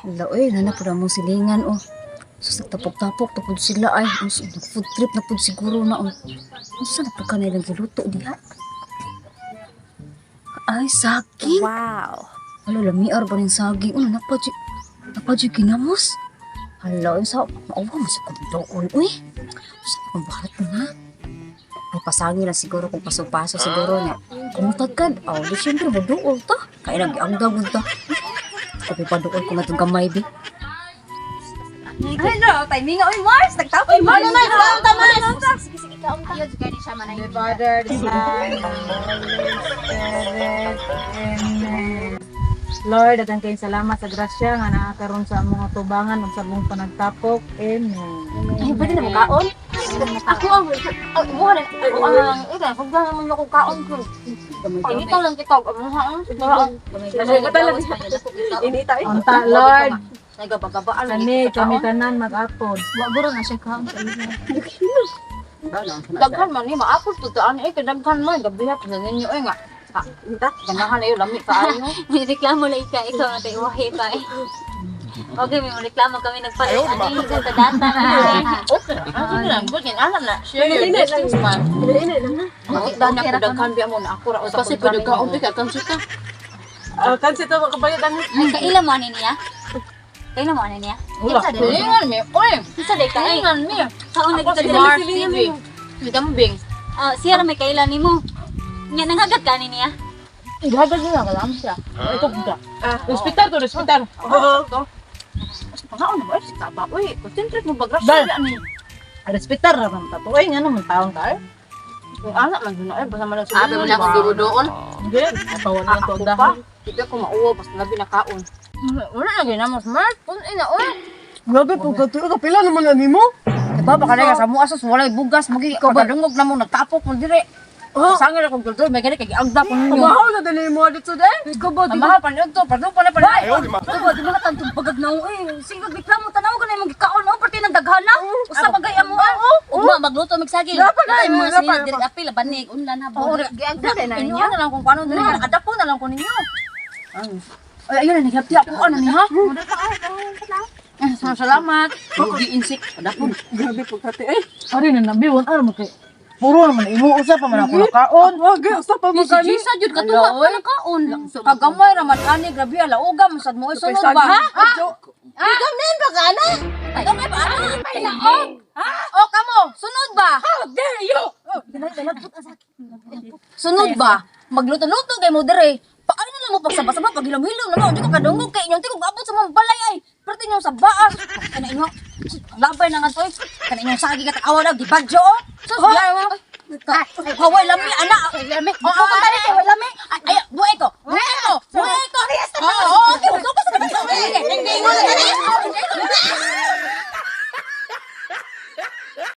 Hala, oy, nana pud among silingan oh. Sus, nagtapok-tapok na pud sila ay. Unsa, nag-food trip na pud siguro na oh. Unsa na pud kanilang giluto diha? Ay, saging. Wow. Hala, lamiar ba rin saging? Ano, napadyo ginamos? Hala, unsa, maawa mo sa kong uy. Unsa pa kong bahat na? Ay, pasangi lang siguro kung paso-paso siguro niya. Kumutagkad, aw, di siyempre, maduol ta. Kaya nag-angdagod ta. Kapi pa duol ko nga itong gamay, bi. Ay, no, timing nga, oy, Mars! Nagtapos! Oy, Mars! Mars! Mars! Sige, sige, kaon ta. Yun, gani siya manay. The Father, the Son, the Holy Spirit. Amen. Lord, daghang kayong salamat sa grasya nga naa karon sa among tubangan ug sa among panagtapok. Amen. Ay, pwede na mo kaon? Ako ang, ang imuha na, ako ang, ikaw, kung gano'n naman ako kaon ko. Pangitaw lang kita, ang imuha, ang, Unta, Lord, Nagabagabaan, kami kami tanan mag-apod. Wa guro na siya kaon sa ila. Daghan man ni maapol to taan eh kay daghan man gabi pa na ninyo eh nga. Ganahan ayo lami kaayo. Reklamo lang ika, ikaw na tayo wahi pa eh. Okay, may reklamo kami nagpalit. Ano yung data data? Okay. Ang sige lang, good yan alam na. Share your blessings man. Makita na ko daghan biya mo na ako ra usa Kasi pwede ka, umpi ka, kansi ka. Kansi to makabayad ang Ay, kaila mo ani niya? Kaila mo ani niya? Wala. Silingan mi. Oy, Sa day ka ay. silingan mi. Kaon Ako na si kita Mars TV. Si Kambing. Oh, siya ra may kaila nimo. Nya nanghagat ka ani niya? Igagal niya kalam siya. Ito ka. Respetar to, respetar. Pangaon na ba si taba oy. Concentrate mo bagra Dal. siya ni. Respetar ra man ta to. Oy, ngano man taon ka? Kung anak man jud na eh basta man lang Abi mo na akong durudoon. Hindi, atawan lang to Ako ang pa. dahon. Di ko mauwa basta labi na kaon. Wala na ginamos Mars. Kun ina oy. Grabe po ka to, kapila naman ani mo. Diba, baka na sa mua sus, walay bugas, magi, pagadungog na mo, nagtapok mo dire. Oh. Sangil akong duldur, may gani kay giagda ko ninyo. Mahaw na dali mo dito de. Ikaw ba, di Tamaha pa niyo to, padung pa na pa. Ikaw ba, di ba natantong bagag na eh. Sige, nagreklamo, tanaw ka na imong gikaon, oh, parte ng daghana. Usa bagay amo, oh. Ugma magluto mig saging. Dapat na, Ay, mga dapat. sinag diri apil banig unlan Oo, habon. giagda na ninyo. na lang kung paano diri, nakadapo na lang ko ninyo. Ay, ayun na, naghapti ako, ano ni ha? Ay, salamat. Gi-insik, adapon. Grabe po ka eh. Ari na nabi won ar mo kay. Puro naman imo usa pa man ako nakaon. Wag usa pa Si Jisa jud katuwa pa ng kaon. Kagamay raman ani, grabe, alauga, masad mo, sunod ba? Ha? Gamin ba ka na? Gamay ba? Ano? Ha? O, kamo, sunod ba? How dare you? Sunod ba? Magluto-luto kay mo dire. Paano na lang mo pagsaba-saba pag hilom-hilom na mo, hindi ko kadungog kay inyong tingog abot sa mga balay ay. Pero inyong sa baas. Kana inyo. Labay na nga to. Kana inyong sagi ka awa na gibadyo. oh. Sus, biya mo. Haway lami ana. Lami. Oo,